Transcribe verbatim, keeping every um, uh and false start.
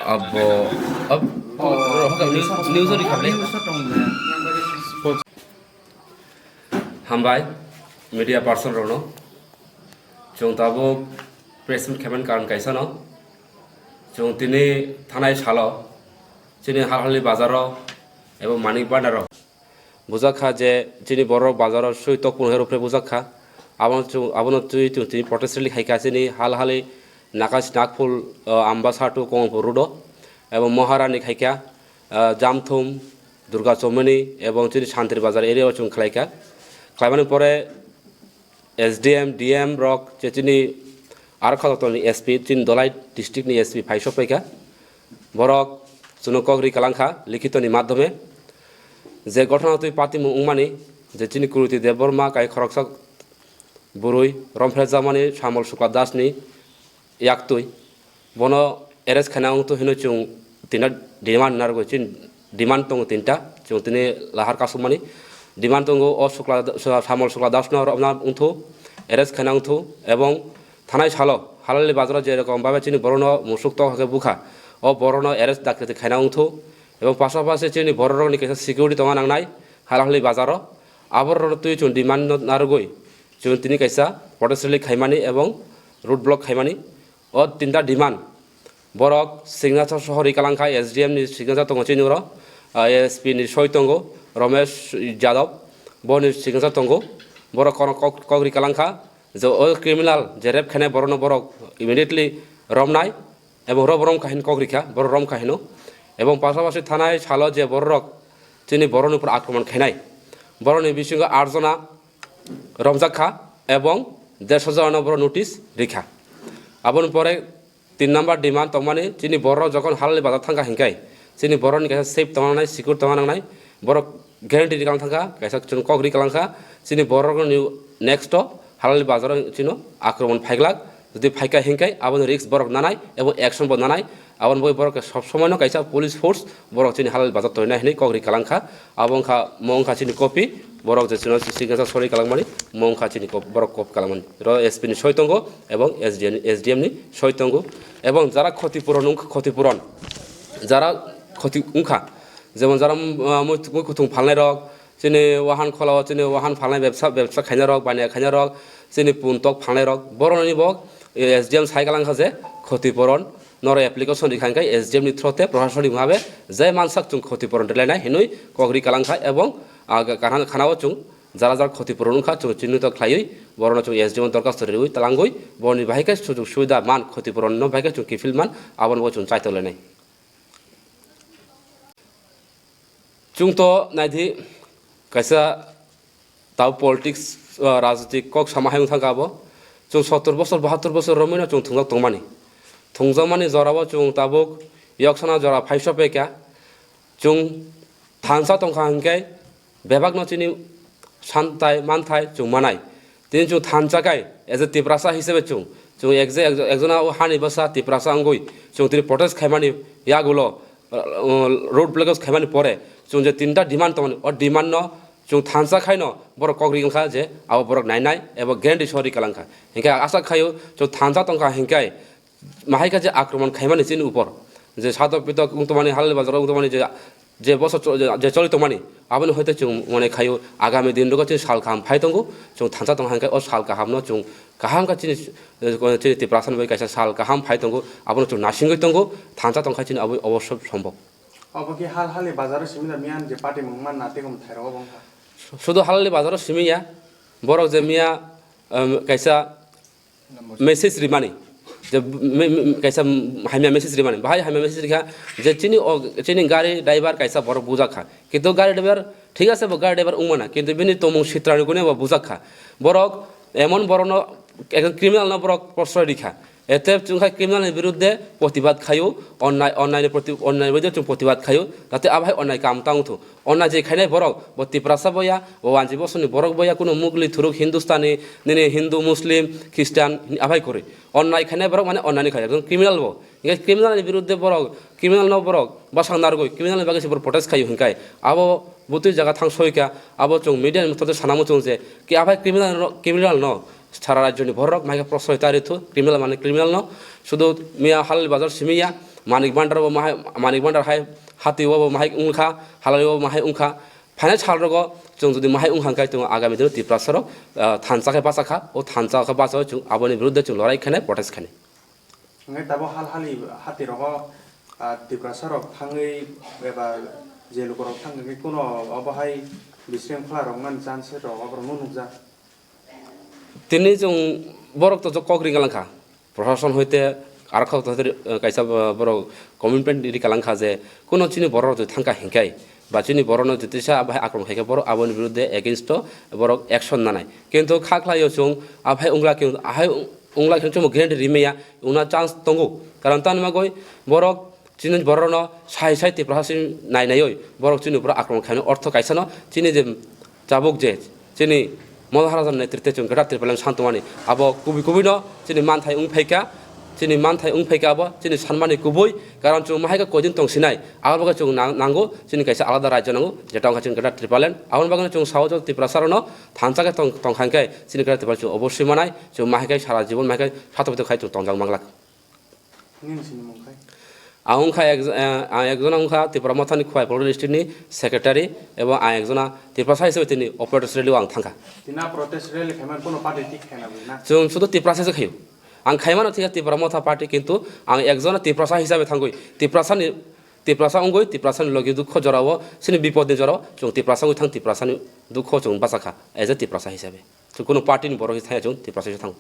Abo, ab-, news, news ori khablai. Hambai, media person rokno. Chwng tabuk press meet khaimani karon kaisa no. Chwng tini thanai salo chini Halhali bazaro ebo Manik Bhandaro bujak kha je chini borok bazaro sui tokpung hai rupre bujak kha. Abono chwng, abono twi chwng tini protest rally khai kha chini Halhali Nakash Nagpur, uh, Ambasatu Kamalpur road o, ebo Maharani khai kha, uh, Jamthum, Durga Chomoni, ebong chini Shantir Bazar area o chwng khlai kha. Khlaimani pore S D M, D M rok je chini aro kha joto ni S P, chini Dholai district ni S P phai sok pai kha. Borok chwngno kok ri kalang kha likhito ni madhyome. Je ghotona twi patimung wngmani je chini Kruti Debbarma kai khoroksa bwrwi romphre jamani Samol Sukla Das ni yaktwi bono arrest khaina wngthu hino chwng tinta demand narwgwi chini demand tongo tinta chwng tini lahar kasukmani demand tongo o Sukla, Samol Sukla Das no romna wngthu arrest khaina wngthu ebong thanai salo Halali bazaro je rokom babe chini borokno musuk tok hakhe bukha o borokno arrest dakti khaina wngthu ebong pasapasi chini borok rokni kaisa security tongna nangnai Halali bazaro aborok twi chwng demand no narwgwi chwng tini kaisa protest rally khaimani ebong road block khaimani. O tinta demand borok signature soho ri kalang kha, S D M ni signature tongo chini oro, ah, S P ni soi tongo Romesh Yadav, boni signature tongo. Borok kono kok, kok ri kalang kha je o criminal je rape khainai borokno borok immediately romnai ebong ro borom kahin kok ri kha, borok rom kahino ebong pasapasi thanai salo je borok chini borokni upor akromon khainai borokni bisingo aat jona romjak kha ebong derso jona no borok notice ri kha. Aboni pore tin number demand tongmani chini borok jokon Halali bazar thangkha hinkai chini borokni kaisa safe tongna nangnai, secure tongna nangnai, borok guarantee ri kalang thangkha, kaisa chwng kok ri kalang kha chini borokni next o Halali bazar chino akromon phaiglak, jodi phaikha hinkai aboni risk borok nanai ebong action bo nanai. Aboni bagwi borok sob somoino kaisa police force borok chini Halali bazar toinai hinwi kok ri kalang kha. Abo wngkha, mo wngkha chini copy, borok je chwngno signature sorwi kalangmani, mo wngkha chini cop-, borok copy kalangmani. Ro S P ni soi tongo, ebong S D M, S D M ni soi tongo, ebong jara khoti puron wngkha, khoti puron, jara khoti wngkha, jemon jara, ah, mui, mui kuthung phalnai rok, chini wahan kholao, chini wahan phalnai bebsa, bebsa khainai rok, baniya khainai rok, chini pun tok phalnai rok, borok ni bo, eh, S D M sai kalang kha je khoti puron, Norok application rikha hwnkhe S D M ni through te proshasoni mungha be je mansak chwng khoti puron rwlainai hinwi kok ri kalang kha, ebong, ah, ga-, gana, gana o chwng jara jara khoti puron wngkha chwng chinhito khlaiwi borokno chwng S D M o dorkhasto riwi talangwi boroni bahai khe sujug subida man, khoti puron no bahai khe chwng kiphil man, abono bo chwng chaitok lainai. Chwng to naidi kaisa Tao politics, ah, rajnitik kok sama hai wng thangkha abo. Chwng sottor bosor, bahattor bosor romwi no chwng thwngjak tongmani. Thwngjakmani jorao chwng tabuk yoksana jora phai sophaikha. Chwng thansa tongkha hinkhe bebakno chini santai manthai chwng manai. Tini chwng thansa khai, as a Tiprasa hisabe chwng, chwng ekje-, ekjo-, ekjona o hani bwsa Tiprasa wngwi chwng tini protest khaimani yagulo, uh, road blockage khaimani pore chwng je tinta demand tongmani, o demand no chwng thansa khaino borok kok ri wngkha je abo borok nainai eba guarantee sori kalangkha. Hinkhe asa khaio chwng thansa tongkha hinkhe mahaikha je akromon khaimani chini upor je sadok pitok wng tongmani, halal bazaro wng tongmani je, je boso cho-, je, je choli tongmani aboni hoite chwng mone khaio agami din rogo chini sal kaham phai tongo, chwng thansa tongkha hinkhe o sal kahamno chwng kaham kha chini, chini Tiprasani bai kaisa sal kaham phai tongo, abono chwng nasingwi tongo, thansa tongkha chini abo, obo sob sombok. Obo khe hal hali bazaro simi da miyan je party mungma na tei kom thairok obo wngkha. Sudu halali bazaro simi ya, borok je miya, um, kaisa message rimani, je me-, me-, kaisa hamya message rimani, bahai hamya message rikha je chini o, chini gari driver kaisa borok bujak kha, kintu gari driver thik ase bo gari driver wngmana, kintu bini tomung sitrani gune bo bujak kha, borok emon borokno ekjon criminal no borok proshroy rikha. Ete chwngkha criminal ni biruddhe protibad khaio, onnai, onnai ni proti-, onnai ni biruddhe chwng protibad khaio, jate abo hai onnai kam ta wngthu. Onnai je khainai borok, bo Tiprasa boya, bo wanji bosoni borok boya, kuno Mugli, Thuruk, Hindustani, nini Hindu, Muslim, Christian, abo hai kwrwi. Onnai khainai borok mane onnai ni khai, ekdom criminal bo. Hinkhe criminal ni biruddhe borok, criminal no borok bwsang narwgwi, criminal ni bagwi se borok protest khaio hinkhai. Abo bwtwi jaga thang soikha, abo chwng media ni mothor sana muchung je, ki abo hai criminal no, criminal no, Sara rajyoni borok maikha proshroy ta rithu, criminal mane criminal no, sudu miya halal bazar simi ya, Manik Bhandar bo mahai, Manik Bhandar hai hati o bo mahai wngkha, halai o bo mahai wngkha. Phainai sal rogo chwng jodi mahai wngkha hwnkhe chwng agami dino Tiprasa rok, ah, thansa khe bachakha, o thansa khe bachaui chwng aboni birudde chwng lorai khainai, protest khainai. Hwnkhe tabuk hal hali hati rogo, ah, Tiprasa rok thangwi eba je lukurok thangkha khe kuno obo hai bisrengkhwla rok nani chance rok oborok no nukjak. Tini chwng borok to kok ringkha langkha, proshashan hoite aro kok to hoite, eh, kaisa bo-, borok commitment ri kalangkha je kuno chini borok rok thangkha hinkai ba chini borok no jotisa abai akromon khaikha borok aboni birudde against o borok action nanai. Kintu kha khlai o chwng abai wngla khe, ahai wngla khe chwng guarantee rimaya wngna chance tongo. Karon tani bagwi borok chini borokno sai sai Tiprasa si nai naiwi borok chini borok akromon khainai ortho kaisano chini je chabuk je chini Maharaja ni netrite chwng Greater Tipraland santongmani abo kubui kubui no chini manthai wng phaikha, chini manthai wng phaikha abo chini sanmani kubui karon chwng mahaikha koidin tongsinai abo bagwi chwng nang-, nango chini kaisa alada rajyo nango jeta wngkha chini Greater Tipraland aboni bagwi chwng sao Tiprasa rokno thansa khe tong-, tongkha hinkhe chini Greater Tipraland chwng obosui manai chwng mahaikhe sara jibon mahaikhe sato pito khai chwng tongjak manglak. Nini sini mung khai? Ang wngkha ek, eh, ang ekjon wngkha Tipra Mothani Khowai Polkra District ni secretary, ebo ang ekjona Tiprasa hisabe tini o protest rally o ang thangkha. Tina protest rally khaiman kono party tik khaina bwina? Chwng sudu Tiprasa se khayo. Ang khaimano thikha Tipra Motha party, kintu ang ekjona Tiprasa hisabe thangwi Tiprasa ni, Tiprasa wngwi Tiprasa ni logi dukho jorao, sini bipod ni jorao chwng Tiprasa wngwi thang, Tiprasa ni dukho chwng bachakha as a Tiprasa hisabe. Chwng kono party ni borok thaya, chwng Tiprasa se thang.